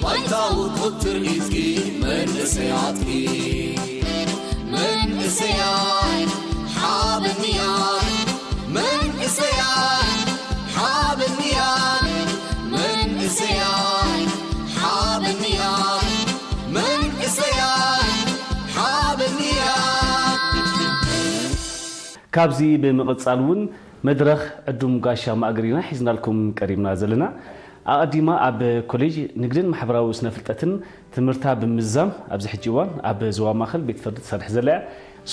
ባይታዊ ኩብ ትርኢትኪ መንእሰያትኪ መንእሰያይ ሓበንያ መንእሰያይ ሓበንያ መንእሰያይ ሓበንያ መንእሰያይ ሓበንያ ካብዚ ብምቕጻል እውን መድረኽ ዕዱም ጋሻ ማእገር ኢና ሒዝናልኩም ቀሪብና ዘለና። ኣቐዲማ ኣብ ኮሌጅ ንግድን ማሕበራዊ ስነ ፍልጠትን ትምህርታ ብምዝዛም ኣብዚ ሕጂ እዋን ኣብ ዞባ ማእከል ቤት ፍርዲ ትሰርሕ ዘላ እያ።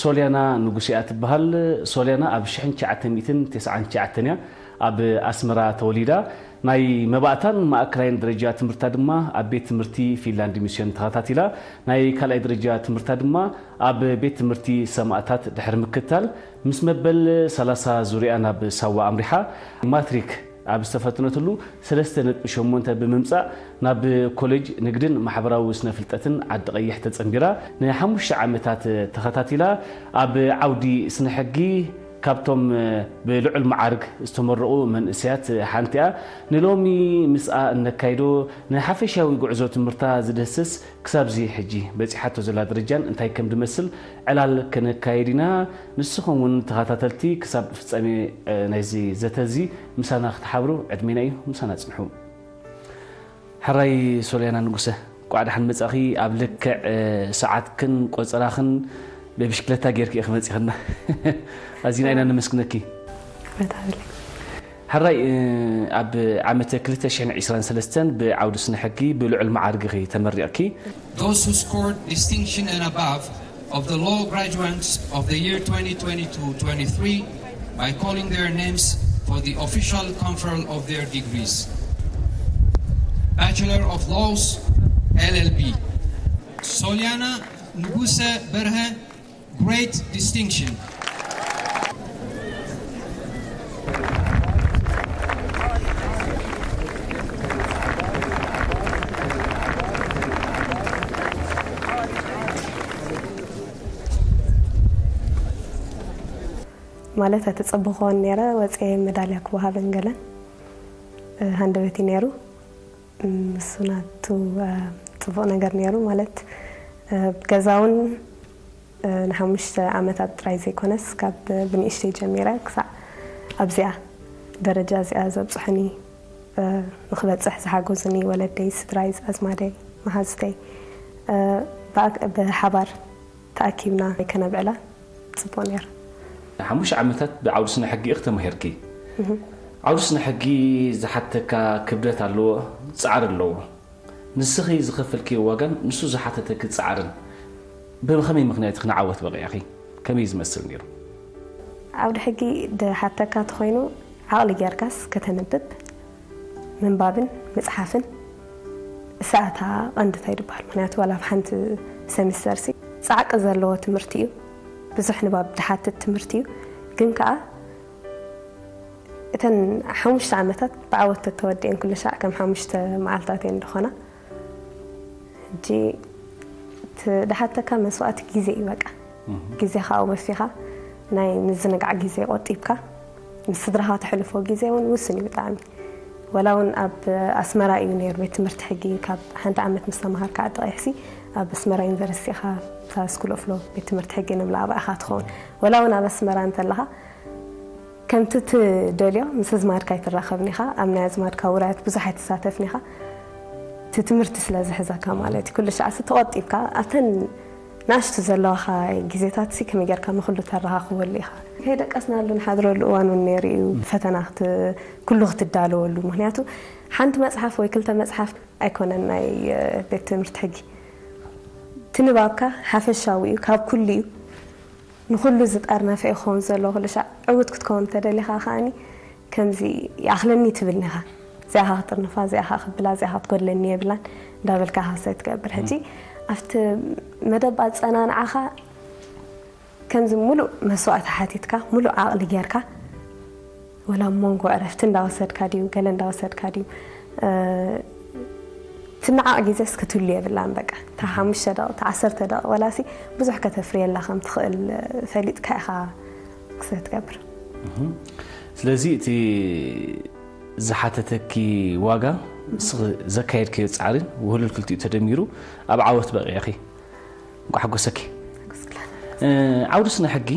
ሶልያና ንጉሴ እያ ትበሃል። ሶልያና ኣብ ሽሕን ትሽዓተ ሚእትን ተስዓን ትሽዓተን እያ ኣብ ኣስመራ ተወሊዳ። ናይ መባእታን ማእከላይን ደረጃ ትምህርታ ድማ ኣብ ቤት ትምህርቲ ፊንላንድ ሚስዮን ተኸታቲላ። ናይ ካልኣይ ደረጃ ትምህርታ ድማ ኣብ ቤት ትምህርቲ ሰማእታት ድሕሪ ምክታል ምስ መበል ሰላሳ ዙርያ ናብ ሳዋ ኣምሪሓ። ማትሪክ ኣብ ዝተፈተነትሉ ሰለስተ ነጥቢ ሸሞንተ ብምምጻእ ናብ ኮሌጅ ንግድን ማሕበራዊ ስነ ፍልጠትን ዓዲ ቀይሕ ተጸንቢራ ንሓሙሽተ ዓመታት ተኸታቲላ። ኣብ ዓውዲ ስነ ሕጊ ካብቶም ብልዑል መዓርግ ዝተመረቑ መንእሰያት ሓንቲ እያ። ንሎሚ ምስኣ እነካይዶ ንሓፈሻዊ ጉዕዞ ትምህርታ ዝድህስስ ክሳብዚ ሕጂ በጺሓቶ ዘላ ደረጃን እንታይ ከም ድመስል ዕላል ከነካይድ ኢና። ንስኹም እውን ተኸታተልቲ ክሳብ ፍጻሜ ናይዚ ዘተ እዚ ምሳና ክትሓብሩ ዕድሜና እዩ። ምሳና ጽንሑ። ሕራይ ሶልያና ንጉሰ፣ ቋዕ ደሓን መጻኺ። ኣብ ልክዕ ሰዓትክን ቆጸራኽን ብብሽክለታ ጌርኪ ኢኺ መጺኽና። ኣዚና ኢና ነመስግነኪ። ሕራይ ኣብ ዓመተ ክልተ ሽሕን ዕስራን ሰለስተን ብዓውዲ ስነ ሕጊ ብልዑል መዓርግ ኢኺ ተመሪቕኪ። Those who scored distinction and above of the law graduates of the year twenty twenty-two twenty-three by calling their names for the official conferral of their degrees. Bachelor of Laws, L L B. Soliana Nguse Berhe, great distinction. ማለት ኣይተጸበኽዎን ነይረ። ወጽየ መዳልያ ክወሃበን ገለን ሃንደበት እዩ ነይሩ። እሱ ናቱ ጽቡቕ ነገር ነይሩ። ማለት ገዛ እውን ንሓሙሽተ ዓመታት ጥራይ ዘይኮነስ ካብ ብንእሽተይ ጀሚረ ክሳዕ ኣብዚኣ ደረጃ እዚኣ ዘብጽሑኒ ንክበጽሕ ዝሓገዙኒ ወለደይ፣ ስድራይ፣ ኣዝማደይ፣ መሓዙተይ ብሓባር ተኣኪብና ከነብዕላ ጽቡቕ ነይሩ። ሓሙሽተ ዓመታት ብዓውዲ ስነ ሕጊ ኢኺ ተማሂርኪ። ዓውዲ ስነ ሕጊ ዝሓተካ ክብደት ኣለዎ፣ ጻዕሪ ኣለዎ። ንስኺ ዝኸፈልክዮ ዋጋን ንሱ ዝሓተተኪ ጻዕርን ብኸመይ ምኽንያት ኢኺ ንዓወት በቒዕኺ? ከመይ ዝመስል ነይሩ? ዓውዲ ሕጊ ድሓተካ ተኾይኑ ዓቕሊ ጌርካስ ከተንብብ ምንባብን ምጽሓፍን እሳእታ ቀንድታይ ድበሃል። ምክንያቱ ዋላ ኣብ ሓንቲ ሰሚስተር ሲ ጻዕቂ ዘለዎ ትምህርቲ እዩ። ብዙሕ ንባብ ድሓትት ትምህርቲ እዩ። ግን ከኣ እተን ሓሙሽተ ዓመታት ብዓወት ተተወዲአን ኩሉ ሻዕ ከም ሓሙሽተ መዓልታት እየን ድኾና። ሕጂ ድሓተካ መስዋእቲ ግዜ እዩ በቃ። ግዜኻ ኣውፊኻ ናይ ምዝንጋዕ ግዜ ቆጢብካ ምስ ስድራኻ ተሕልፎ ግዜ እውን ውስን እዩ ብጣዕሚ። ወላ እውን ኣብ ኣስመራ እዩ ነይሩ ቤት ትምህርቲ ሕጊ። ካብ ሓንቲ ዓመት ምስ ተምሃርካ ዓዲ ቀይሕሲ ኣብ ኣስመራ ዩኒቨርሲቲ ኢኻ እታ ስኩል ኦፍ ሎ ቤት ትምህርቲ ሕጊ ንብላ ኣብኣ ኢኻ ትኸውን። ወላ እውን ኣብ ኣስመራ እንተለኻ ከምቲ ትደልዮ ምስ ኣዝማድካ ኣይትራኸብን ኢኻ። ኣብ ናይ ኣዝማድካ ውራያት ብዙሕ ኣይትሳተፍን ኢኻ። እቲ ትምህርቲ ስለ ዝሕዘካ ማለት እዩ። ኩሉ ሻዕሲ ተቖጢብካ ኣብተን ናሽቱ ዘለዋኻ ግዜታት ሲ ከመይ ጌርካ ንኹሉ ተረኻኽበሉ ኢኻ። ከይደቀስናሉ ንሓድረሉ እዋን እውን ነይሩ እዩ። ፈተና ክት- ኩሉ ክትዳለወሉ። ምክንያቱ ሓንቲ መጽሓፍ ወይ ክልተ መጽሓፍ ኣይኮነን ናይ ቤት ትምህርቲ ሕጊ። እቲ ንባብካ ሓፈሻዊ እዩ፣ ካብ ኩሉ እዩ። ንኹሉ ዝጠርነፈ እዩ ክኸውን ዘለዎ። ኩሉ ሻዕ ዕውት ክትከውን እንተደሊኻ ከኣኒ ከምዚ ይኣኽለኒ ትብል ኒኻ። እዚኣ ኸኣ ክጥርንፋ፣ እዚኣ ኸኣ ክብላ፣ እዚኣ ኸኣ ክትጎድለኒ የብላን እንዳበልካ ኸሰ ትገብር። ሕጂ ኣብቲ መደብ ኣጸናንዓኻ ከምዚ ሙሉእ መስዋእቲ ሓቲትካ፣ ሙሉእ ዓቕሊ ጌርካ፣ ወላ ኣብ መንጎ ዕረፍቲ እንዳወሰድካ ድዩ፣ ገለ እንዳወሰድካ ድዩ፣ እ፣ ትነዓቕ ግዜስ ክትህሉ የብላን። በቃ፣ እታ ሓሙሽተ ደቂቕ፣ እታ ዓሰርተ ደቂቕ፣ ወላሲ ብዙሕ ከተፍርየላ ከም ትኽእል ፈሊጥካ ኢኻ ክሰ ትገብር። ስለዚ እቲ ዝሓተተኪ ዋጋ ንስኺ ዘካየድክዮ ጻዕሪን ውህሉል ክልቲኡ ተደሚሩ ኣብ ዓወት በቒዕኺ። እንኳዕ ሓጎሰኪ። ዓውዲ ስነ ሕጊ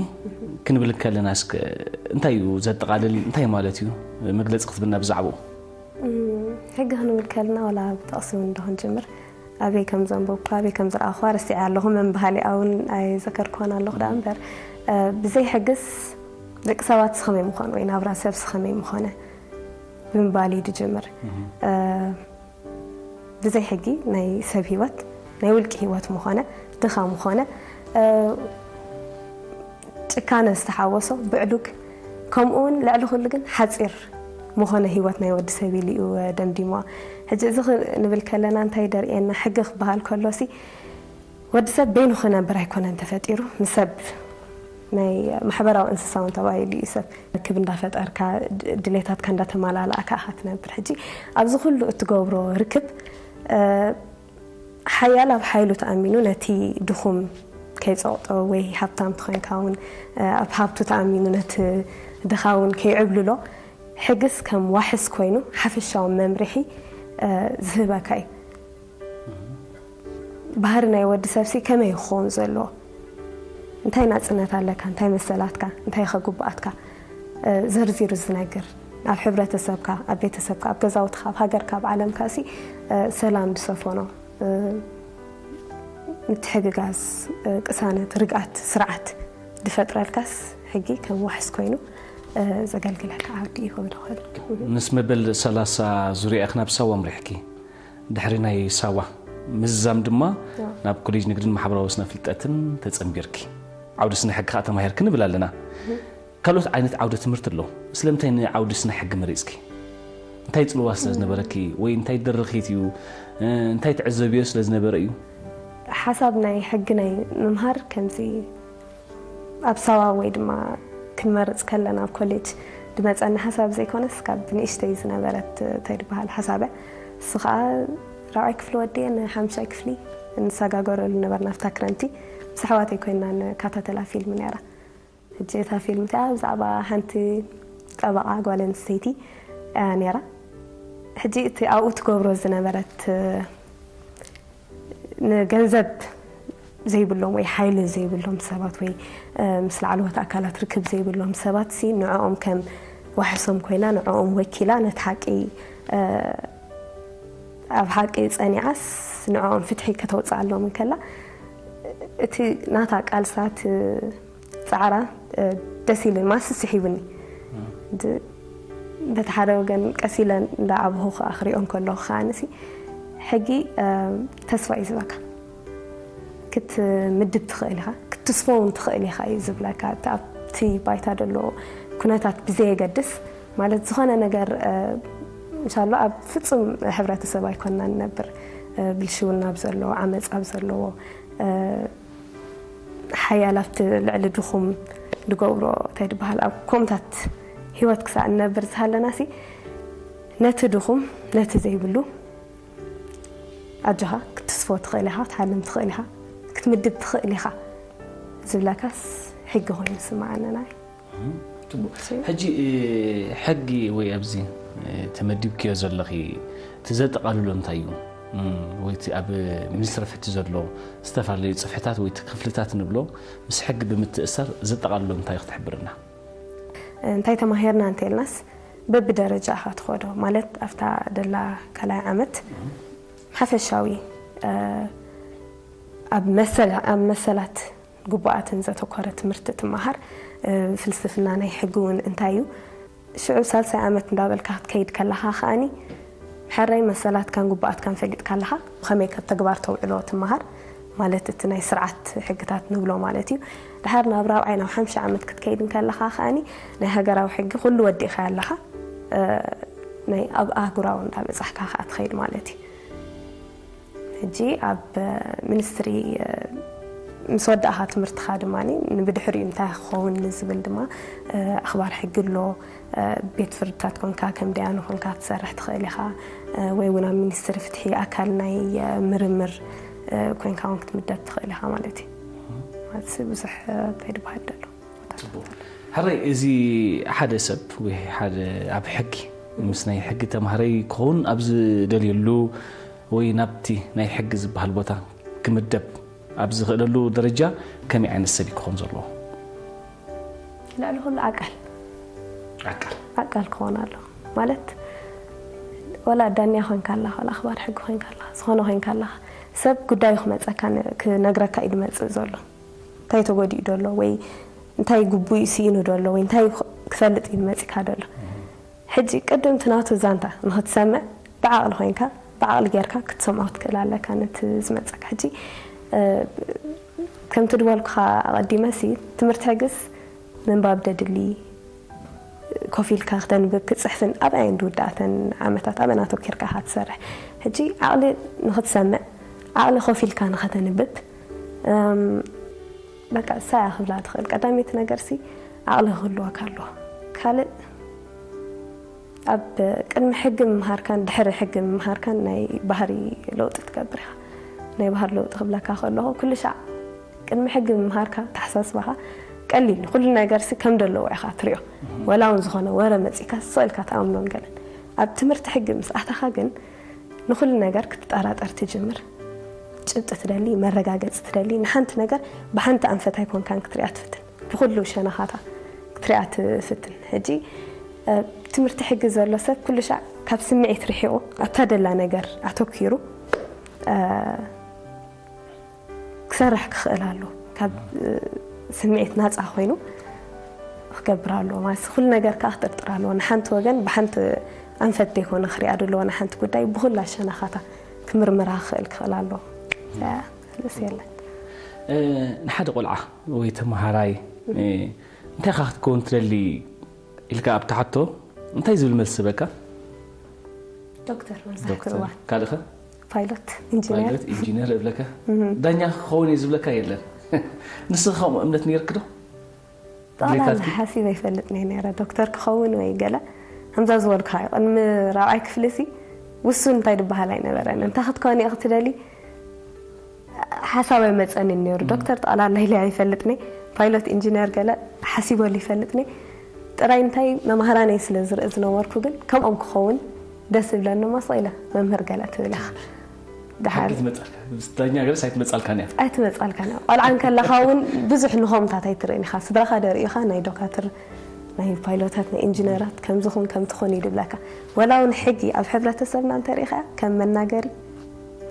ክንብል ከለና እስከ እንታይ እዩ ዘጠቓልል? እንታይ ማለት እዩ? መግለጺ ክትብና ብዛዕባኡ። ሕጊ ክንብል ከለና ዋላ ብጠቕሲ እውን ዶ ክንጅምር፣ ኣበይ ከም ዘንበብኳ ኣበይ ከም ዝረኣኹ ረሲዐ ኣለኹ። መን ባህሊኣ እውን ኣይዘከርኩዋን ኣለኹ ደኣ እምበር፣ ብዘይ ሕግስ ደቂ ሰባት ስኸመይ ምኾኑ ወይ ናብራ ሰብ ስኸመይ ምኾነ ብምባል እዩ ዝጅምር። ብዘይ ሕጊ ናይ ሰብ ህይወት ናይ ውልቂ ህይወት ምኾነ ድኻ ምኾነ ጭካነ ዝተሓወሶ ብዕዱግ ከምኡ እውን ልዕሊ ኩሉ ግን ሓፂር ምኾነ ህይወት ናይ ወዲ ሰብ ኢሉ እዩ ደምዲምዋ። ሕጂ እዚ ንብል ከለና እንታይ ደርእየና? ሕጊ ክበሃል ከሎ ሲ ወዲ ሰብ በይኑ ክነብር ኣይኮነን ተፈጢሩ፣ ንሰብ ናይ ማሕበራዊ እንስሳ እውን ተባሂሉ እዩ። ሰብ ርክብ እንዳፈጠርካ ድሌታትካ እንዳተማላላእካ ኢኻ ትነብር። ሕጂ ኣብዚ ኩሉ እትገብሮ ርክብ ሓያል ኣብ ሓይሉ ተኣሚኑ ነቲ ድኹም ከይፀቕጦ ወይ ሃብታም ተኾይንካ እውን ኣብ ሃብቱ ተኣሚኑ ነቲ ድኻ እውን ከይዕብልሎ ሕግስ ከም ዋሕስ ኮይኑ ሓፈሻዊ መምርሒ ዝህበካ እዩ። ባህሪ ናይ ወዲ ሰብሲ ከመይ ክኸውን ዘለዎ፣ እንታይ ናፅነት ኣለካ፣ እንታይ መሰላትካ፣ እንታይ ከ ግቡኣትካ ዘርዚሩ ዝነግር፣ ኣብ ሕብረተሰብካ፣ ኣብ ቤተሰብካ፣ ኣብ ገዛውትካ፣ ኣብ ሃገርካ፣ ኣብ ዓለምካ ሲ ሰላም ዝሰፈኖ፣ ምትሕግጋዝ፣ ቅሳነት፣ ርግኣት፣ ስርዓት ዝፈጥረልካስ ሕጊ ከም ዋሕስ ኮይኑ ዘገልግለካ ዓውዲ እዩ ክብል እኽእል። ምስ መበል ሰላሳ ዙርያ ኢኽና ብሳዋ ምሪሕኪ። ድሕሪ ናይ ሳዋ ምዝዛም ድማ ናብ ኮሌጅ ንግድን ማሕበራዊ ስነ ፍልጠትን ተጸንቢርኪ። ዓውዲ ስነ ሕጊ ከዓ ተማሂርኪ ንብል ኣለና። ካልኦት ዓይነት ዓውደ ትምህርቲ ኣለዉ። ስለምንታይ ንዓውዲ ስነ ሕጊ መሪጽኪ? እንታይ ጽልዋ ስለ ዝነበረኪ ወይ እንታይ ድርኺት እዩ? እንታይ ትዕዘብዮ ስለ ዝነበረ እዩ? ሓሳብ ናይ ሕጊ ናይ ምምሃር ከምዚ ኣብ ሳዋ ወይ ድማ ክንመርጽ ከለና ኣብ ኮሌጅ ዝመጸኒ ሓሳብ ዘይኮነስ ካብ ንእሽተይ ዝነበረት እንታይ ዝበሃል ሓሳብ እያ። እሱ ከዓ ራብዓይ ክፍሊ ወዲየ ንሓምሻይ ክፍሊ እንሰጋገረሉ ነበርና ኣብታ ክረምቲ ምስ ኣሕዋተይ ኮይና ንካታተላ ፊልም ነይራ። ሕጂ እታ ፊልም እቲኣ ብዛዕባ ሓንቲ ጠበቓ ጓል ኣንስተይቲ እያ ነይራ። ሕጂ እቲ ኣብኡ ትገብሮ ዝነበረት ንገንዘብ ዘይብሎም ወይ ሓይሊ ዘይብሎም ሰባት ወይ ምስ ላዕለዎት ኣካላት ርክብ ዘይብሎም ሰባት ሲ ንዕኦም ከም ዋሕሶም ኮይና ንዕኦም ወኪላ ነቲ ሓቂ ኣብ ሓቂ ጸኒዓስ ንዕኦም ፍትሒ ከተውፅኣሎም እንከላ እቲ ናታ ቃልሳት ፃዕራ ደስ ኢልን ማስ ስሒቡኒ። በቲ ሓደ ወገን ቀስ ኢለ እንዳዓበኹ ከዓ ክሪኦን ከለኹ ከዓ ንሲ ሕጊ ተስፋ እዩ ዝበካ ክትምድብ ትኽእል ኢኻ ክትስፎ እውን ትኽእል ኢኻ እዩ ዝብለካ ኣብቲ ባይታ ዘሎ ኩነታት ብዘየገድስ ማለት ዝኾነ ነገር እንሻሎ ኣብ ፍፁም ሕብረተሰብ ኣይኮንና ንነብር ብልሽውና ኣብ ዘለዎ ዓመፅ ኣብ ዘለዎ ሓያል ኣብቲ ልዕሊ ድኹም ዝገብሮ እንታይ ዝበሃል ኣብ ኮምታት ህይወት ክሳዕ ንነብር ዝሃለና ሲ ነቲ ድኹም ነቲ ዘይብሉ ኣጆኻ ክትስፎ ትኽእል ኢኻ ክትሓልም ትኽእል ኢኻ ክትምድብ ትኽእል ኢኻ ዝብለካስ ሕጊ ኮይኑ ዝስምዓኒ ናይ ሕጂ ሕጊ ወይ ኣብዚ ተመዲብክዮ ዘለኺ እቲ ዘጠቓልሎ እንታይ እዩ? ወይ እቲ ኣብ ሚኒስትሪ ፍትሒ ዘሎ ዝተፈላለዩ ፅፍሕታት ወይ እቲ ክፍልታት ንብሎ ምስ ሕጊ ብምትእሳር ዘጠቓልሎ እንታይ እዩ ክትሕብርና? እንታይ ተማሂርና እንተልናስ በብደረጃ ኢኻ ትኸዶ ማለት ኣብታ ደላ ካልኣይ ዓመት ሓፈሻዊ ኣብ መሰላት ግቡኣትን ዘተኮረ ትምህርቲ ትመሃር። ፍልስፍና ናይ ሕጊ እውን እንታይ እዩ? ሽዑ ሳልሳይ ዓመት እንዳበልካ ክትከይድ ከለኻ ከኣኒ ሕራይ መሰላትካን ግቡኣትካን ፈሊጥካ ኣለኻ ብኸመይ ካብ ተግባር ተውዕሎ ትመሃር ማለት እቲ ናይ ስርዓት ሕግታት ንብሎ ማለት እዩ። ድሓር ናብ ራብዓይ ናብ ሓምሻ ዓመት ክትከይድ እንከለኻ ከኣኒ ናይ ሃገራዊ ሕጊ ኩሉ ወዲእኻ ኣለኻ ናይ ኣብ ኣህጉራዊ እንዳበፃሕካ ከዓ ትኸይድ ማለት እዩ። ሕጂ ኣብ ሚኒስትሪ ምስ ወዳእኻ ትምህርትኻ ድማ ንብድሕሪኡ እንታይ ክኸውን ንዝብል ድማ ኣኽባር ሕጊ ኣሎ። ቤት ፍርድታት ኮንካ ከም ደያኑ ኮንካ ትሰርሕ ትኽእል ኢኻ ወይ እውን ኣብ ሚኒስትሪ ፍትሒ ኣካል ናይ ምርምር ኮንካ እውን ክትምደብ ትኽእል ኢኻ ማለት እዩ። ማለት ብዙሕ እንታይ ዝበሃል ደሎ ሕራይ እዚ ሓደ ሰብ ወይ ሓደ ኣብ ሕጊ ምስ ናይ ሕጊ ተማሃራይ ክኸውን ኣብ ዝደልየሉ ወይ ናብቲ ናይ ሕጊ ዝበሃል ቦታ ክምደብ ኣብ ዝኽእለሉ ደረጃ ከመይ ዓይነት ሰብ ክኸውን ዘለዎ? ልዕሊ ኩሉ ኣቃል ኣቃል ኣቃል ክኾን ኣለዎ ማለት፣ ወላ ዳኛ ኮይንካ ኣለኻ፣ ወላ ኣኽባር ሕጊ ኮይንካ ኣለኻ፣ ዝኾነ ኮይንካ ኣለኻ፣ ሰብ ጉዳዩ ክመፀካ ን- ክነግረካ እዩ ዝመፅእ ዘሎ። እንታይ ተጎዲኡ ደሎ ወይ እንታይ ግቡእ ስኢኑ ደሎ ወይ እንታይ ክፈልጥ እዩ መፂካ ደሎ። ሕጂ ቅድም ትናቱ ዛንታ ንክትሰምዕ ብዓቕሊ ኮይንካ ብዓቕሊ ጌርካ ክትሰምዖ ክትክእል ኣለካ ነቲ ዝመፀካ። ሕጂ ከምቲ ድበልኩኻ ኣቐዲመ ሲ ትምህርቲ ሕግስ ምንባብ ደድሊ ኮፍ ኢልካ ክተንብብ ክፅሕፍን ኣብኣየን ድውዳእተን ዓመታት ኣበና ተኪርካ ኢኻ ትሰርሕ። ሕጂ ዓቕሊ ንክትሰምዕ ዓቕሊ ኮፍ ኢልካ ንኸተንብብ በቃ እሳያ ክብላ ትኽእል። ቀዳመይቲ ነገር ሲ ዓቕሊ ክህልወካ ኣለዎ። ካልእ ኣብ ቅድሚ ሕጊ ምምሃርካን ድሕሪ ሕጊ ምምሃርካን ናይ ባህሪ ለውጢ ትገብር ኢኻ። ናይ ባህሪ ለውጢ ክብለካ ከለኹ ኩሉ ሻዕ ቅድሚ ሕጊ ምምሃርካ ተሓሳስባኻ ቀሊል ኩሉ ነገር ሲ ከም ደለዎ ኢኻ ትሪኦ። ወላ እውን ዝኾነ ወረ መፂካ ስቕ ኢልካ ትኣምኖን ገለን። ኣብ ትምህርቲ ሕጊ ምስ ኣተኻ ግን ንኹሉ ነገር ክትጠራጠር ትጅምር። ጭብጢ ትደሊ፣ መረጋገፂ ትደሊ፣ ንሓንቲ ነገር ብሓንቲ ኣንፈት ኣይኮንካን ክትሪኣ ትፍትን፣ ብኹሉ ሸነኻታ ክትሪኣ ትፍትን። ሕጂ ትምህርቲ ሕጊ ዘሎ ሰብ ኩሉ ሻዕ ካብ ስምዒት ርሒቑ ኣብታ ደላ ነገር ኣተኪሩ ክሰርሕ ክኽእል ኣሎ። ካብ ስምዒት ናፃ ኮይኑ ክገብር ኣለዎ ማለት ኩሉ ነገር ከዓ ክጥርጥር ኣለዎ። ንሓንቲ ወገን ብሓንቲ ኣንፈት ዘይኮነ ክሪኣ ደለዎ ንሓንቲ ጉዳይ ብኩላ ሸነኻታ ክምርምራ ክኽእል ክኽእል ኣለዎ። ርእሲ የለን። ንሓደ ቆልዓ ወይ ተመሃራይ እንታይ ካ ክትከውን ትደሊ ኢልካ ኣብታ ሕቶ እንታይ ዝብል መልሲ በካ? ዶክተር መብዛሕትኡ እዋን ካልእኸ? ፓይሎት፣ ኢንጂነር። ፓይሎት ኢንጂነር እብለካ። ዳኛ ክኸውን እየ ዝብለካ የለን። ንስኻ ከምኡ እምነት ነይርክ ዶ? ጠቕላላ ሓሲበ ይፈልጥ ነይ ነረ ዶክተር ክኸውን ወይ ገለ ከምዛ ዝበልካ እዩ። ቅድሚ ራብዓይ ክፍሊ ሲ ውሱን እንታይ ዝበሃል ኣይነበረን። እንታይ ክትከውን እየ ክትደሊ ሓሳብ ኣይመፀንን ነይሩ። ዶክተር ጠቕላላ ኢለ ኣይፈልጥኒ፣ ፓይሎት ኢንጂነር ገለ ሓሲበሉ ይፈልጥኒ። ጥራይ እንታይ መማህራነይ ስለ ዝርኢ ዝነበርኩ ግን ከምኦም ክኸውን ደስ ይብለኒ። ማስቕ ኢለ መምህር ገለ ትብል ኢኻ። ድሓር ዳኛ ገለስ ኣይትመጻልካን እያ። ኣይትመጻልካን እያ። ቆልዓ እንከለኻ እውን ብዙሕ ንኸምታት ኣይትርእን ኢኻ። ስድራኻ ደርኢ ኢኻ ናይ ዶካትር ናይ ፓይሎታት ናይ ኢንጂነራት ከምዚ ኹን ከምቲ ኹን እዩ ድብለካ። ወላ እውን ሕጊ ኣብ ሕብረተሰብና እንተሪኢኻ ከም መናገሪ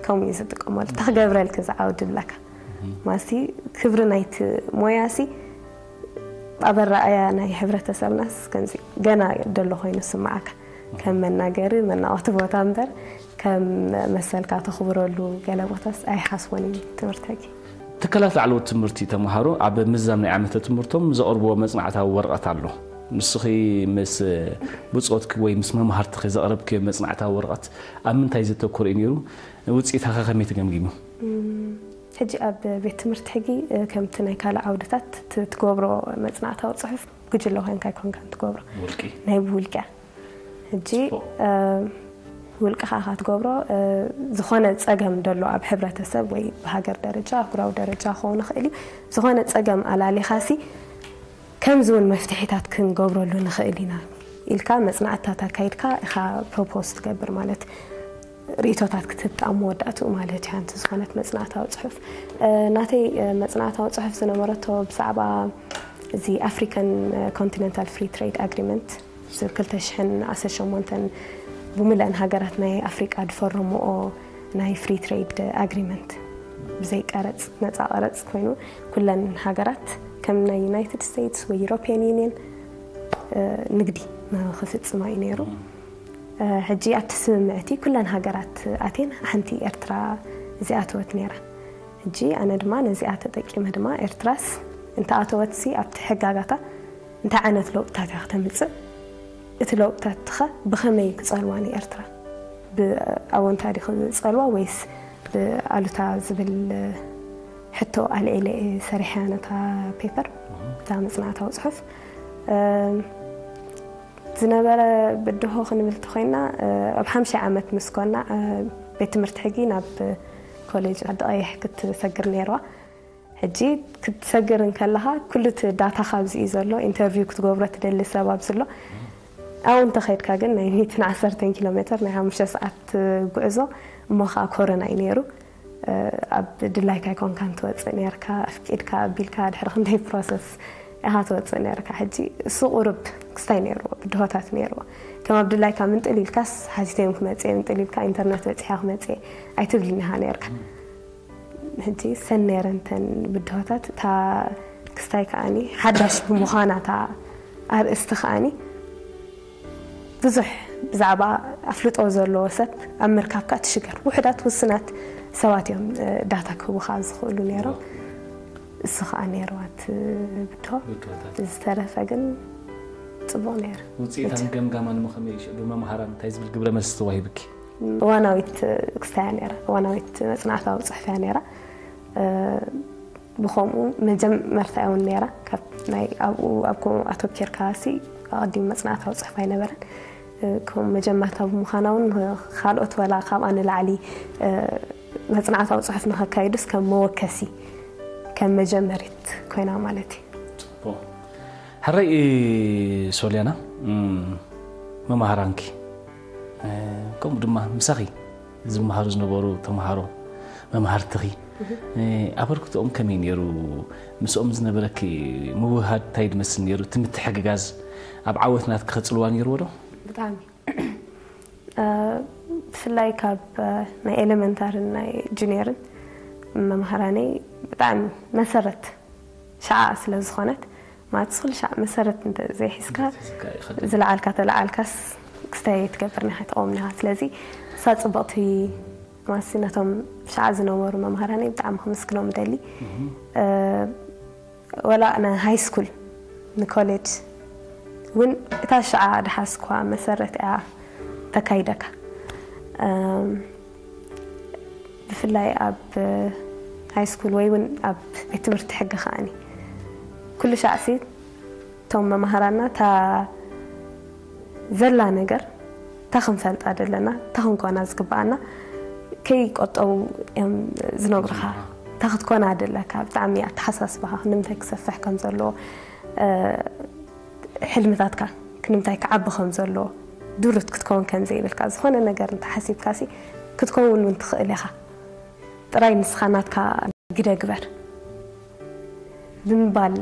ከምኡ እዩ ዝጥቀመሉ። ተኽገብረልክ ዝዓውድ ድብለካ ማሲ ክብሪ ናይቲ ሞያሲ ኣብ ኣረኣያ ናይ ሕብረተሰብናስ ከምዚ ገና ደሎ ኮይኑ ስምዓካ። ከም መናገሪ መናወቲ ቦታ እምበር ከም መሰልካ ተኽብረሉ ገለ ቦታስ ኣይሓስቦን እዩ ትምህርቲ ሕጊ። ትካላት ላዕለዎት ትምህርቲ ተምሃሮ ኣብ ምዛም ናይ ዓመተ ትምህርቶም ዘቕርብዎ መጽናዕታዊ ወረቐት ኣሎ። ንስኺ ምስ ብጾትኪ ወይ ምስ መምሃርትኺ ዘቕረብክዮ መጽናዕታዊ ወረቐት ኣብ ምንታይ ዘተኮረ እዩ ነይሩ? ውጽኢታኸ ከመይ ተገምጊሙ? ሕጂ ኣብ ቤት ትምህርቲ ሕጊ ከምቲ ናይ ካልእ ዓውድታት ትገብሮ መጽናዕታዊ ጽሑፍ ጉጅለ ኮይንካ ኣይኮንካን ትገብሮ። ናይ ብውልቂ ሕጂ ውልቅኻ ኢኻ ትገብሮ። ዝኾነ ፀገም ደሎ ኣብ ሕብረተሰብ ወይ ብሃገር ደረጃ ኣህጉራዊ ደረጃ ክኸውን ይኽእል እዩ። ዝኾነ ፀገም ኣላሊኻሲ ከምዚ እውን መፍትሒታት ክንገብረሉ ንኽእል ኢና ኢልካ መፅናዕትታት ኣካይድካ ኢኻ ፕሮፖዝ ትገብር ማለት ርእቶታት ክትህብ ኣብ መወዳእትኡ ማለት እዩ። ሓንቲ ዝኾነት መፅናዕታዊ ፅሑፍ ናተይ መፅናዕታዊ ፅሑፍ ዝነበረቶ ብዛዕባ እዚ ኣፍሪካን ኮንቲነንታል ፍሪ ትሬድ ኣግሪመንት ዝብ ክልተ ሽሕን ዓሰርተ ሸሞንተን ብምልአን ሃገራት ናይ ኣፍሪቃ ዝፈረምኦ ናይ ፍሪ ትሬድ ኣግሪመንት ብዘይ ቀረፅ ነፃ ቀረፅ ኮይኑ ኩለን ሃገራት ከም ናይ ዩናይትድ ስቴትስ ወይ ዩሮፒያን ዩኒየን ንግዲ ክፍፅማ እዩ ነይሩ። ሕጂ ኣብቲ ስምምዕ እቲ ኩለን ሃገራት ኣትየን ሓንቲ ኤርትራ ዝኣተወት ነይራ። ሕጂ ኣነ ድማ ነዚኣ ተጠቂመ ድማ ኤርትራስ እንተኣተወትሲ ኣብቲ ሕጋጋታ እንታይ ዓይነት ለውጥታት እያ ክተምፅእ? እቲ ለውጥታት ኸ ብኸመይ ክፀልዋ ንኤርትራ? ብኣወንታ ዲ ክፀልዋ ወይስ ብኣሉታ ዝብል ሕቶ ኣልዒለ እየ ሰሪሐያ ነታ ፔፐር እዛ መፅናዕታዊ ፅሑፍ ዝነበረ ብድሆ ክንብል ተኮይና ኣብ ሓምሻይ ዓመት ምስ ኮና ቤት ትምህርቲ ሕጊ ናብ ኮሌጅ ዓዲ ቀይሕ ክትሰግር ነይርዋ። ሕጂ ክትሰግር እንከለኻ ኩሉ እቲ ዳታ ካብዚ እዩ ዘሎ፣ ኢንተርቪው ክትገብሮ ትደሊ ሰብ ኣብዚ ኣሎ። ኣብኡ እንተኸድካ ግን ናይ ሚእትን ዓሰርተን ኪሎ ሜትር ናይ ሓሙሽተ ሰዓት ጉዕዞ፣ እሞ ኸዓ ኮረና እዩ ነይሩ። ኣብ ድላይካ ኣይኮንካን ትወፅእ ነርካ፣ ኣፍቂድካ ኣቢልካ ድሕሪ ክንደይ ፕሮሰስ ኢኻ ትወፅእ ነርካ። ሕጂ እሱ ቁሩብ ክስታይ ነይርዎ፣ ብድሆታት ነይርዎ። ከም ኣብ ድላይካ ምንጥል ኢልካስ ሓቲተዮም ክመፅእ፣ ምንጥል ኢልካ ኢንተርነት በፂሓ ክመፅእ ኣይትብልን ኢኻ ነርካ። ሕጂ ሰን ነይረን እተን ብድሆታት፣ እታ ክስታይ ከዓኒ ሓዳሽ ብምዃና እታ ኣርእስቲ ከዓኒ ብዙሕ ብዛዕባ ኣፍልጦ ዘለዎ ሰብ ኣብ ምርካብ ከዓ ትሽገር። ውሕዳት ውስናት ሰባት እዮም ዳታ ክህቡኻ ዝኽእሉ ነይሮም። እሱ ከዓ ነይርዋ እቲ ብድሆ። ዝተረፈ ግን ፅቡቕ ነይሩ። ውፅኢታን ገምጋማን እሞ ከመይ እዩ? ብመምሃራን እንታይ ዝብል ግብረ መልሲ ተዋሂብኪ? እዋናዊት ክስታይ እያ ነይራ። እዋናዊት መፅናዕታዊ ፅሑፍ እያ ነይራ። ብኸምኡ መጀመርታ እውን ነይራ። ካብ ናይ ኣብኡ ኣብ ከምኡ ኣተኪርካ ሲ ኣቐዲሙ መፅናዕታዊ ፅሑፍ ኣይነበረን። ከምኡ መጀመርታ ብምዃና እውን ካልኦት ወላ ካብኣ ንላዕሊ መፅናዕታዊ ፅሑፍ ንኸካይዱስ ከም መወከሲ ከም መጀመሪት ኮይና ማለት እዩ። ሕረይ ሶልያና፣ መማህራንኪ ከምኡ ድማ ምሳኺ ዝመሃሩ ዝነበሩ ተምሃሮ፣ መምሃርትኺ ኣበርክቶኦም ከመይ ነይሩ? ምስኦም ዝነበረኪ ምውህሃድ እንታይ ዝመስል ነይሩ? እቲ ምትሕግጋዝ ኣብ ዓወት ናትኪ ከጽልዋ ነይርዎ ዶ? ብጣዕሚ ብፍላይ ካብ ናይ ኤሌመንታርን ናይ ጁኒየርን መምሃራነይ ብጣዕሚ መሰረት ሸዓ ስለ ዝኾነት ማለት ኩሉ ሻዕ መሰረት እንተ ዘይሒዝካ ዝለዓልካ ተለዓልካስ ክስታይ ትገብር ኒኻ ትቐውም ኒኻ። ስለዚ እሳ ፅብቕቲ ማሲ ነቶም ሻዓ ዝነበሩ መምሃራነይ ብጣዕሚ ክምስግኖም እደሊ። ወላ ንሃይ ስኩል ንኮሌጅ እውን እታ ሻዓ ድሓዝኳ መሰረት እያ ተካይደካ። ብፍላይ ኣብ ሃይ ስኩል ወይ እውን ኣብ ቤት ትምህርቲ ሕጊ ከዓኒ ኩሉ ሻዕሲ እቶም መማህራና እታ ዘላ ነገር እታ ክንፈልጣ ዘለና እታ ክንኮና ዝግብኣና ከይቆጠቡ እዮም ዝነግሩኻ። እታ ክትኮና ደለካ ብጣዕሚ ኣተሓሳስባኻ ክንምንታይ ክሰፍሕ ከም ዘለዎ ሕልምታትካ ክንምንታይ ክዓቢ ከም ዘለዎ ድሩት ክትከውን ከም ዘይብልካ ዝኾነ ነገር እንተሓሲብካ ሲ ክትከውን እውን ትኽእል ኢኻ። ጥራይ ንስኻ ናትካ ግደ ግበር ብምባል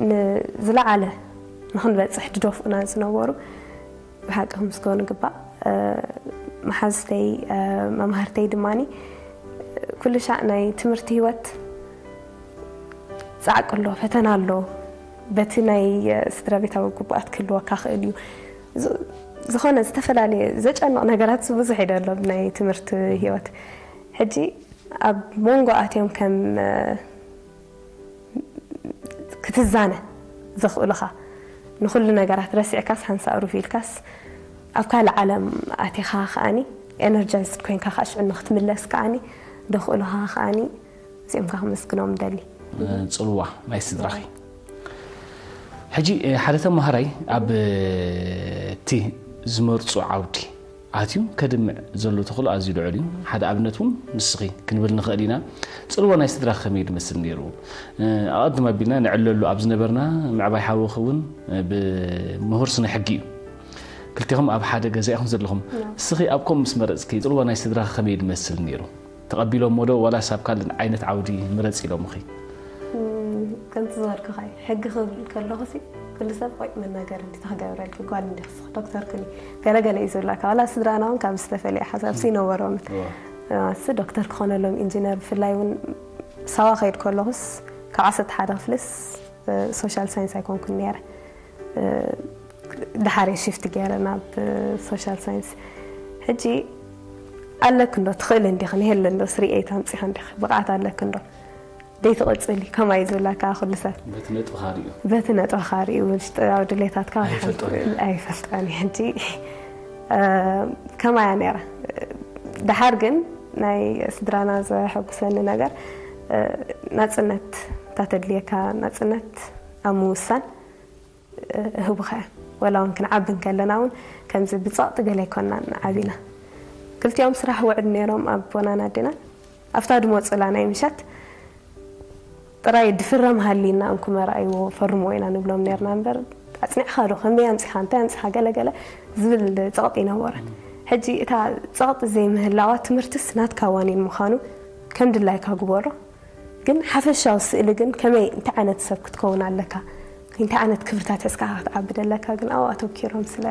ንዝለዓለ ንኽንበፅሕ ድደፍኡና ዝነበሩ ብሓቂ ክምስገኑ ግባእ። መሓዝተይ መማህርተይ ድማኒ ኩሉ ሻዕ ናይ ትምህርቲ ህይወት ፃዕቂ ኣሎ፣ ፈተና ኣሎ። በቲ ናይ ስድራ ቤታዊ ግቡኣት ክህልወካ ክእል እዩ። ዝኾነ ዝተፈላለየ ዘጨንቕ ነገራት ብዙሕ እዩ ደሎ ናይ ትምህርቲ ህይወት። ሕጂ ኣብ መንጎ ኣትዮም ከም ክትዛነ ዘኽእሉኻ ንኹሉ ነገራት ረሲዕካስ ሓንሳእ ሩፍ ኢልካስ ኣብ ካልእ ዓለም ኣቲኻ ከኣኒ ኤነርጃይዝድ ኮይንካ ከዓ ሽዑ ንክትምለስ ከኣኒ ዘኽእሉኻ ከኣኒ እዚኦም ከዓ ክምስግኖም ደሊ። ፅልዋ ናይ ስድራኺ ሕጂ ሓደ ተማሃራይ ኣብ እቲ ዝመርፁ ዓውዲ ኣትዩ ከድምዕ ዘሎ ተኽእሎ ኣዝዩ ልዑል እዩ። ሓደ ኣብነት እውን ንስኺ ክንብል ንኽእል ኢና። ጽልዋ ናይ ስድራ ከመይ ድመስል ነይሩ? ኣቐድም ኣቢልና ንዕለሉ ኣብ ዝነበርና ምዕባይ ሓውኺ እውን ብምሁር ስነ ሕጊ እዩ። ክልቲኹም ኣብ ሓደ ገዛ ኢኹም ዘለኹም። እስኺ ኣብ ከምኡ ምስ መረጽኪ ጽልዋ ናይ ስድራ ከመይ ድመስል ነይሩ? ተቐቢሎሞ ዶ ዋላስ ኣብ ካልእ ዓይነት ዓውዲ ምረጽ ኢሎምኺ? ከምቲ ዝበልኩኻ እዩ። ሕጊ ክብል ከለኹ ሲ ኩሉ ሰብ ቆይ መናገሪ እንዲ ተክገብረልኪ ጓል እንዲ ክስኽ ዶክተር ኩኒ ገለገለ እዩ ዝብላካ ዋላ ስድራና እውን ካብ ዝተፈለየ ሓሳብ ሲ ነበሮምን እስ ዶክተር ክኾነሎም ኢንጂነር ብፍላይ እውን ሳዋ ከይድ ከለኹስ ካብ ዓሰርተ ሓደ ክፍልስ ሶሻል ሳይንስ ኣይኮንኩን ነይረ። ድሓር እየ ሽፍት ገይረ ናብ ሶሻል ሳይንስ። ሕጂ ኣለክ እንዶ ትኽእል እንዲኽ ንሄለ እንዶ ስርኤት ኣምፂኻ እንዲኽ ብቕዓት ኣለክ እንዶ ደይትቕፅሊ ከማይ ዝብላካ ኩሉ ሰብ በቲ ነጥብኻ ሪኡ በቲ ነጥብኻ ሪኡ ውሽጣዊ ድሌታትካ ኣይፈልጦን እዩ ሕጂ ከማያ ነይራ። ድሓር ግን ናይ ስድራና ዘሐጉሰኒ ነገር ናፅነት እታ ተድልየካ ናፅነት ኣብ ምውሳን ህቡኻ እያ። ወላ እውን ክንዓቢ እንከለና እውን ከምዚ ብፀቕጢ ገለ ኣይኮንናን ዓቢና። ክልቲኦም ስራሕ ውዕድ ነይሮም ኣቦናን ኣዴናን። ኣብታ ድመፁላ ናይ ምሸት ጥራይ ድፍረም ሃልይና እንኩ መርኣይዎ ፈርምዎ ኢና ንብሎም ነይርና እምበር ኣጽኒዕካ ዶ ከመይ ኣምጺኻ እንታይ ኣምጺኻ ገለ ገለ ዝብል ጸቕጢ ይነበረን። ሕጂ እታ ጸቕጢ ዘይምህላዋ ትምህርትስ ናትካ ዋኒን ምዃኑ ከም ድላይካ ግበሮ። ግን ሓፈሻዊ ስእሊ ግን ከመይ እንታይ ዓይነት ሰብ ክትከውን ኣለካ እንታይ ዓይነት ክብርታት ሕዝካ ክትዓብድ ኣለካ ግን ኣብኡ ኣተኪሮም ስለ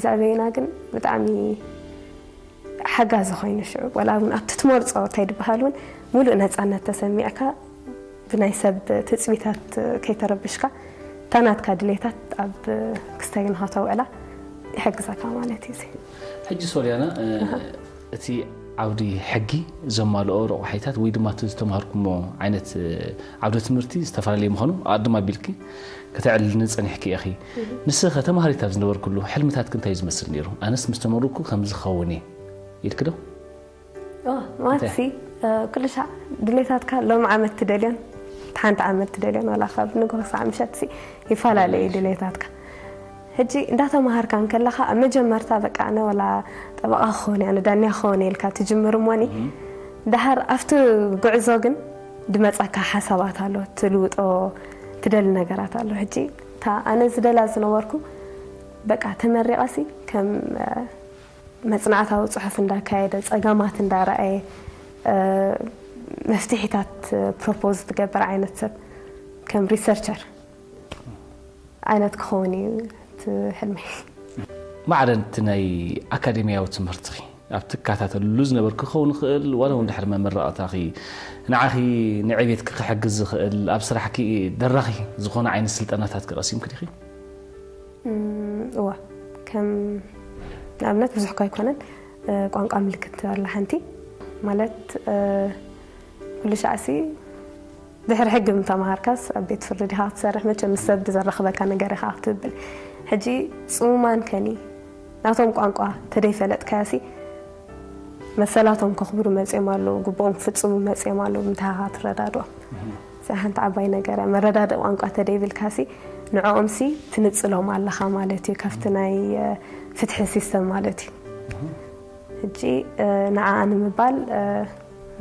ዘዕበዩና ግን ብጣዕሚ ሓጋዚ ኮይኑ ሽዑ ወላ እውን ኣብቲ ትመርፆ እንታይ ድበሃል እውን ሙሉእ ነፃነት ተሰሚዕካ ብናይ ሰብ ትፅቢታት ከይተረብሽካ እታ ናትካ ድሌታት ኣብ ክስተይ ንኸተውዕላ ይሕግዘካ ማለት እዩ። ሕጂ ሶልያና እቲ ዓውዲ ሕጊ ዘማልኦ ረቑሓይታት ወይ ድማ እቲ ዝተምሃርኩሞ ዓይነት ዓውደ ትምህርቲ ዝተፈላለየ ምዃኑ ኣቐድም ኣቢልኪ ከተዕልልኒ ጸኒሕኪ ኢኺ። ንስኺ ኸ ተምሃሪት ኣብ ዝነበርክሉ ሕልምታትኪ እንታይ እዩ ዝመስል ነይሩ? ኣነስ ምስ ተመረቕኩ ከምዚ ክኸውን እየ ኢልኪ ዶ? ማለት ኩሉ ሻዕ ድሌታትካ ሎም ዓመት ትደልዮን ሓንቲ ዓመት ትደልዮን ዋላ ካብ ንግሆ ክሳዕ ምሸት ይፈላለ እዩ ድሌታትካ። ሕጂ እንዳተምሃርካ እንከለኻ ኣብ መጀመርታ በቃ ኣነ ወላ ጠበቓ ክኸውን እየ ኣነ ዳንያ ክኸውን እየ ኢልካ ትጅምር እሞኒ ድሓር ኣብቲ ጉዕዞ ግን ድመፀካ ሓሳባት ኣሎ ትልውጦ ትደሊ ነገራት ኣሎ። ሕጂ እታ ኣነ ዝደላ ዝነበርኩ በቃ ተመሪቐሲ ከም መፅናዕታዊ ፅሑፍ እንዳካየደ ፀገማት እንዳረኣየ መፍትሒታት ፕሮፖዝ ትገብር ዓይነት ሰብ ከም ሪሰርቸር ዓይነት ክኸውን እዩ እቲ ሕልመይ። ማዕረ እቲ ናይ ኣካደሚያዊ ትምህርትኺ ኣብ ትከታተልሉ ዝነበርኪ ክኸውን ይኽእል ዋላ እውን ድሕሪ መመረቕታኺ ንዓኺ ንዕቤትኪ ክሕግዝ ዝኽእል ኣብ ስራሕኪ ደራኺ ዝኾነ ዓይነት ስልጠናታት ክቐሲምኪ ዲኺ? እዋ ከም ንኣብነት ብዙሕ እኳ ኣይኮነን ቋንቋ ምልክት ኣላ ሓንቲ ማለት ኩሉ ሻዕሲ ድሕሪ ሕጊ ምተምሃርካስ ኣብ ቤት ፍርዲ ዲኻ ክትሰርሕ መቸም ምስ ሰብ ብዘራኽበካ ነገር ኢኻ ክትብል ሕጂ ፅሙማን ከኒ ናቶም ቋንቋ ተደይፈለጥካያሲ መሰላቶም ከኽብሩ መፅኦም ኣለዉ ግብኦም ክፍፅሙ መፅኦም ኣለዉ ምንታይ ኢኻ ትረዳድኦም እዚኣ ሓንቲ ዓባይ ነገር እያ መረዳድእ ቋንቋ ተደይብልካሲ ንዕኦምሲ ትንፅሎም ኣለኻ ማለት እዩ ካብቲ ናይ ፍትሒ ሲስተም ማለት እዩ ሕጂ ንዓኣ ንምባል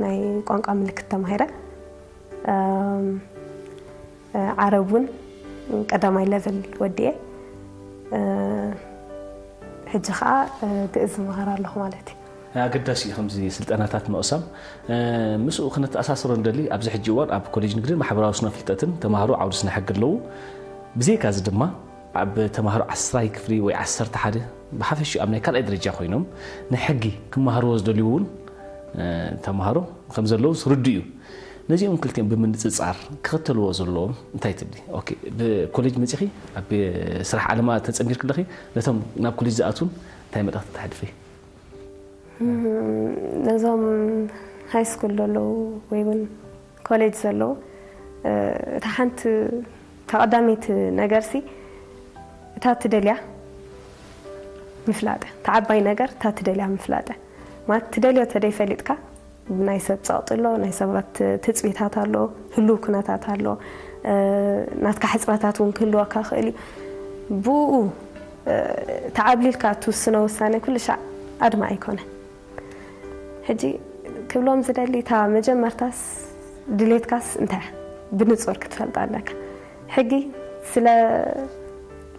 ናይ ቋንቋ ምልክት ተማሂረ ዓረብ እውን ቀዳማይ ለቨል ወዲኤ ሕጂ ከዓ ግእዝ ዝመሃር ኣለኹ ማለት እዩ። ኣገዳሲ እዩ ከምዚ ስልጠናታት ምቕሳም። ምስኡ ክነተኣሳስሮ ንደሊ ኣብዚ ሕጂ እዋን ኣብ ኮሌጅ ንግድን ማሕበራዊ ስነ ፍልጠትን ተምሃሮ ዓውዲ ስነ ሕጊ ኣለዉ። ብዘይካ እዚ ድማ ኣብ ተምሃሮ ዓስራይ ክፍሊ ወይ ዓሰርተ ሓደ ብሓፈሽኡ ኣብ ናይ ካልኣይ ደረጃ ኮይኖም ንሕጊ ክመሃርዎ ዝደልዩ እውን ተምሃሮ ከም ዘለዉ ርዱእ እዩ። ነዚኦም ክልቲኦም ብምንፅፃር ክኽተልዎ ዘለዎም እንታይ ትብሊ? ኦኬ፣ ብኮሌጅ መፂኺ ኣብ ስራሕ ዓለማ ተፀሚርኪ ኣለኺ፣ ነቶም ናብ ኮሌጅ ዝኣትዉን እንታይ መልእኽቲ ተሕልፊ? ነዞም ሃይ ስኩል ዘለዉ ወይ እውን ኮሌጅ ዘለዉ እታ ሓንቲ እታ ቀዳመይቲ ነገርሲ እታ ትደልያ ምፍላጥ እያ። እታ ዓባይ ነገር እታ ትደልያ ምፍላጥ እያ። ማለት ትደልዮ ተደይፈሊጥካ ናይ ሰብ ፀቕጢ ኣሎ ናይ ሰባት ትፅቢታት ኣሎ ህልው ኩነታት ኣሎ ናትካ ሕፅረታት እውን ክህልወካ ክእል እዩ ብኡ ተዓብሊልካ ትውስኖ ውሳነ ኩሉ ሻዕ ኣድማ ኣይኮነን ሕጂ ክብሎም ዝደሊ እታ መጀመርታስ ድሌትካስ እንታይ ብንፁር ክትፈልጥ ኣለካ ሕጊ ስለ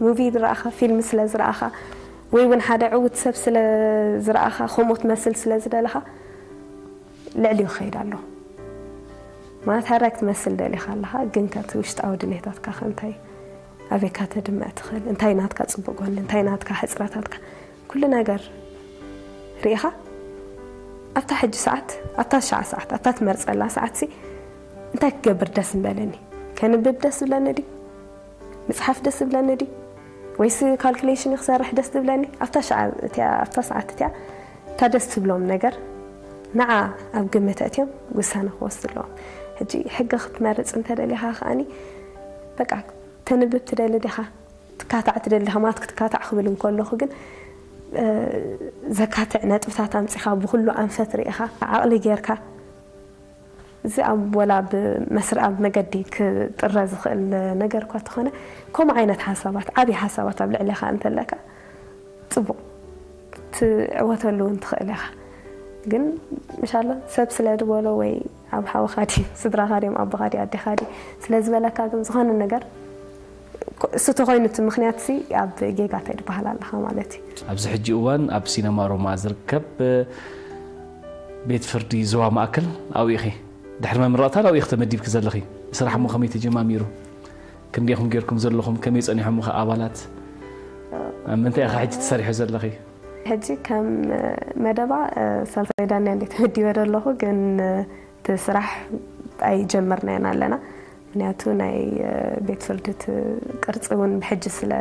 ሙቪ ዝረኣኻ ፊልም ስለ ዝረኣኻ ወይ እውን ሓደ ዕውት ሰብ ስለ ዝረኣኻ ከምኡ ትመስል ስለ ዝደለኻ ልዕሊኡ ክኸይድ ኣለዎ ማለት ሓራይ ክትመስል ደሊኻ ኣለኻ ግን ከቲ ውሽጣዊ ድሌታትካ ከ እንታይ ኣበይካ ተድምዕ ትኽእል እንታይ ናትካ ፅቡቅ ጎኒ እንታይ ናትካ ሕፅረታትካ ኩሉ ነገር ርኢኻ ኣብታ ሕጂ ሰዓት ኣብታ ሻዓ ሰዓት ኣብታ ትመርፀላ ሰዓትሲ እንታይ ክገብር ደስ ምበለኒ ከንብብ ደስ ዝብለኒ ድዩ ምፅሓፍ ደስ ዝብለኒ ድዩ ወይስ ካልኩሌሽን ክሰርሕ ደስ ዝብለኒ ኣብታ ሻዓ እቲያ ኣብታ ሰዓት እቲያ እታ ደስ ትብሎም ነገር ንዓ ኣብ ግምት ኣእትዮም ውሳነ ክወስዱ ኣለዎም ሕጂ ሕጊ ክትመርፅ እንተደሊኻ ከዓኒ በቃ ተንብብ ትደሊ ዲኻ ትካታዕ ትደሊ ዲኻ ማለት ክትካታዕ ክብል እንከለኹ ግን ዘካትዕ ነጥብታት ኣምፂኻ ብኩሉ ኣንፈት ርኢኻ ዓቕሊ ጌርካ እዚ ኣብ ወላ ብመስርኣብ መገዲ ክጥረ ዝኽእል ነገር እኳ ተኾነ ከምኡ ዓይነት ሓሳባት ዓብዪ ሓሳባት ኣብ ልዕሌኻ እንተለካ ፅቡቕ ትዕወተሉ እውን ትኽእል ኢኻ ግን እንሻላ ሰብ ስለ ዝበሎ ወይ ኣብ ሓወኻ ድዩ ስድራኻ ድዮም ኣቦኻ ድዩ ኣዴኻ ድዩ ስለ ዝበለካ ግን ዝኾነ ነገር እሱ ተኾይኑ እቲ ምኽንያት ሲ ኣብ ጌጋ እንታይ ዝበሃል ኣለኻ ማለት እዩ። ኣብዚ ሕጂ እዋን ኣብ ሲነማ ሮማ ዝርከብ ቤት ፍርዲ ዞባ ማእከል ኣብኡ ኢኺ። ድሕሪ መምረቕታ ኣብኡ ኢኺ ተመዲብኪ ዘለኺ። ስራሕ እሞ ከመይ ተጀማሚሩ? ክንደይ ኢኹም ጌርኩም ዘለኹም? ከመይ ጸኒሖም ኸ ኣባላት? ኣብ ምንታይ ኢኻ ሕጂ ትሰርሒ ዘለኺ? ሕጂ ከም መደባ ሳልሳይ ዳኛ እንዴት ተመዲበ ዘለኹ፣ ግን እቲ ስራሕ ኣይጀመርናዮን ኣለና። ምክንያቱ ናይ ቤት ፍርዲ እቲ ቅርፂ እውን ብሕጂ ስለ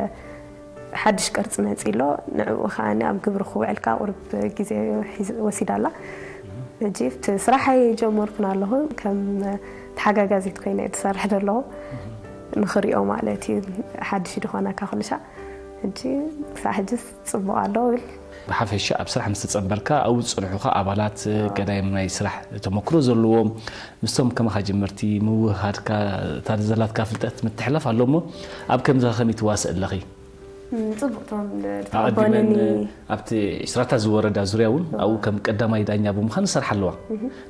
ሓድሽ ቅርፂ መፂ ኣሎ። ንዕኡ ከዓኒ ኣብ ግብሪ ክውዕል ከዓ ቁርብ ግዜ ሒዝ- ወሲዳ ኣላ። ሕጂ እቲ ስራሕ ኣይጀመርኩን ኣለኹ። ከም ተሓጋጋዚት ኮይነ እየ ዝሰርሕ ዘለኹ። ንኽሪኦ ማለት እዩ። ሓድሽ ድኾነካ ኩልሻ። ሕጂ ክሳዕ ሕጅስ ፅቡቕ ኣሎ ብል። ብሓፈሻ ኣብ ስራሕ ምስ ተጸንበርካ ኣብኡ ዝጸንሑኻ ኣባላት ገዳይም ናይ ስራሕ ተመክሮ ዘለዎም ምስቶም ከማኻ ጀመርቲ ምውህሃድካ እታ ዘላትካ ፍልጠት ምትሕላፍ ኣሎ እሞ ኣብ ከምዚ ከመይ ትዋስእ ኣለኺ? ጽቡቅ ቶም ኣቐዲመን ኣብቲ ዕስራታት ዝወረዳ ዙርያ እውን ኣብኡ ከም ቀዳማይ ዳኛ ብምዃን ዝሰርሓ ኣለዋ።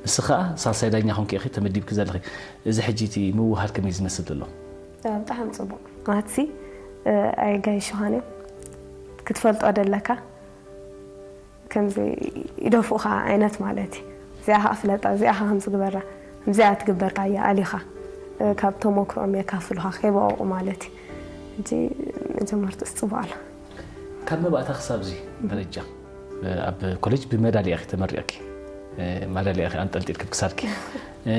ንስ ከዓ ሳልሳይ ዳኛ ኮንኪ ኢኺ ተመዲብኪ ዘለኺ። እዚ ሕጂ እቲ ምውህሃድ ከመይ ዝመስል ዘሎ? ብጣዕሚ ጽቡቅ ማትሲ ኣይጋይሽኻን እዮም ክትፈልጦ ደለካ ከምዚ ይደፍኡኻ ዓይነት ማለት እዩ። እዚኣ ከዓ ፍለጣ፣ እዚኣ ከዓ ከምዚ ግበራ፣ ከምዚኣ ትግበር ካያ ኣሊኻ ካብ ተመክሮኦም የካፍሉኻ ከይበቆቁ ማለት እዩ። ሕጂ መጀመርትኡስ ጽቡቕ ኣሎ። ካብ መባእታ ክሳብ እዚ ደረጃ ኣብ ኮሌጅ ብመዳልያ ኢኺ ተመሪቕኪ፣ ማዳልያ ኢኺ ኣንጠልጢልኪ ኣብ ክሳድኪ።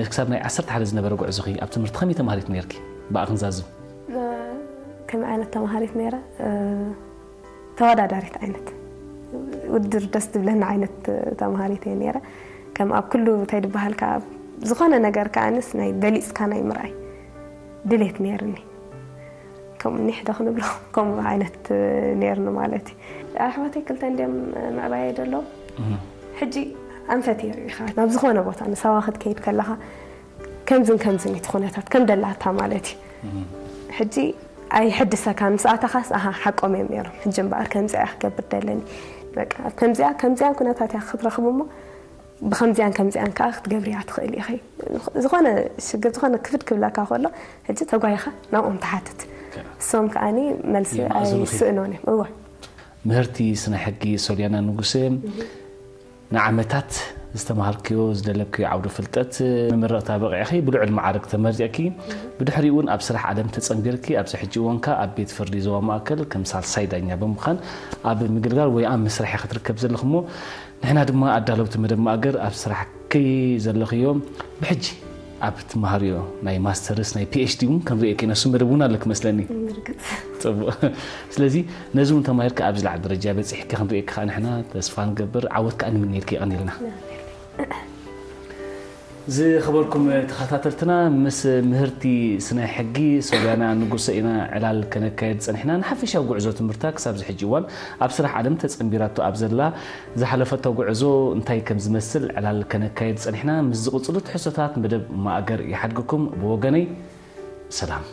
ክሳብ ናይ ዓሰርተ ሓደ ዝነበረ ጉዕዞኺ ኣብ ትምህርቲ ከመይ ተማሃሪት ነርኪ? ብኣ ክንዛዝም። ከመይ ዓይነት ተማሃሪት ነይረ? ተወዳዳሪት ዓይነት ውድድር ደስ ዝብለኒ ዓይነት ተምሃሪት እየ ነይረ። ከም ኣብ ኩሉ እንታይ ዝበሃል ከዓ ዝኾነ ነገር ከዓንስ ናይ በሊፅካ ናይ ምርኣይ ድሌት ነይርኒ። ከምኡ ኒሕ ዶ ክንብሎ ከምኡ ዓይነት ነይርኒ ማለት እዩ። ኣሕዋተይ ክልተ እንዲዮም ምዕባየ ደሎ ሕጂ ኣንፈት የርእኻ ናብ ዝኾነ ቦታ ንሳዋ ክትከይድ ከለኻ ከምዝን ከምዝን እቲ ኩነታት ከም ደላታ ማለት እዩ። ሕጂ ኣይሕድሰካን ምስ ኣተኻስ ኣሃ ሓቆም እዮም ነይሮም። ሕጂ እምበኣር ከምዚኣ እያ ክገብር ደለኒ በቃ ኣብ ከምዚኣ ከምዚኣን ኩነታት እያ ክትረኽቡ እሞ ብከምዚኣን ከምዚኣን ከዓ ክትገብርያ ትኽእል ኢኺ። ዝኾነ ሽግር ዝኾነ ክፍድ ክብለካ ከሎ ሕጂ ተጓይኻ ናብኦም ትሓትት። እሶም ከዓኒ መልሲ ኣይስእኖን እዮም። እወ። ምህርቲ ስነ ሕጊ ሶልያና ንጉሰ ንዓመታት ዝተምሃርክዮ ዝደለብክዮ ዓውደ ፍልጠት መመረቕታ በቒዕኺ ብልዑል መዓርግ ተመሪቕኪ ብድሕሪኡ እውን ኣብ ስራሕ ዓለም ተጸንቢርኪ ኣብዚ ሕጂ እዋንካ ኣብ ቤት ፍርዲ ዞባ ማእከል ከም ሳልሳይ ዳኛ ብምዃን ኣብ ምግልጋል ወይ ኣብ መስርሕ ኢኺ ትርከብ ዘለኺ እሞ ንሕና ድማ ኣዳለውቲ መደብ ማእገር ኣብ ስራሕኪ ዘለኽዮ ብሕጂ ኣብ ትመሃርዮ ናይ ማስተርስ ናይ ፒኤችዲ እውን ክንርእየኪ ኢና። እሱ መደብ እውን ኣለኪ መስለኒ። ጽቡቕ። ስለዚ ነዚ እውን ተማሂርኪ ኣብ ዝለዓለ ደረጃ በጺሕኪ ክንርእየኪ ከዓ ንሕና ተስፋ ንገብር። ዓወት ከዓ ንምነየልኪ። የቐንየልና። ዝኸበርኩም ተኸታተልትና ምስ ምህርቲ ስነ ሕጊ ሶልያና ንጉሰ ኢና ዕላል ከነካየድ ጸኒሕና። ንሓፈሻዊ ጉዕዞ ትምህርታ ክሳብ ዝሕጂ እዋን ኣብ ስራሕ ዓለም ተጸንቢራቶ ኣብ ዘላ ዝሓለፈቶ ጉዕዞ እንታይ ከም ዝመስል ዕላል ከነካየድ ጸኒሕና። ምስ ዝቕጽሉ ትሕዝቶታት መደብ ማእገር ይሓድግኩም። ብወገነይ ሰላም።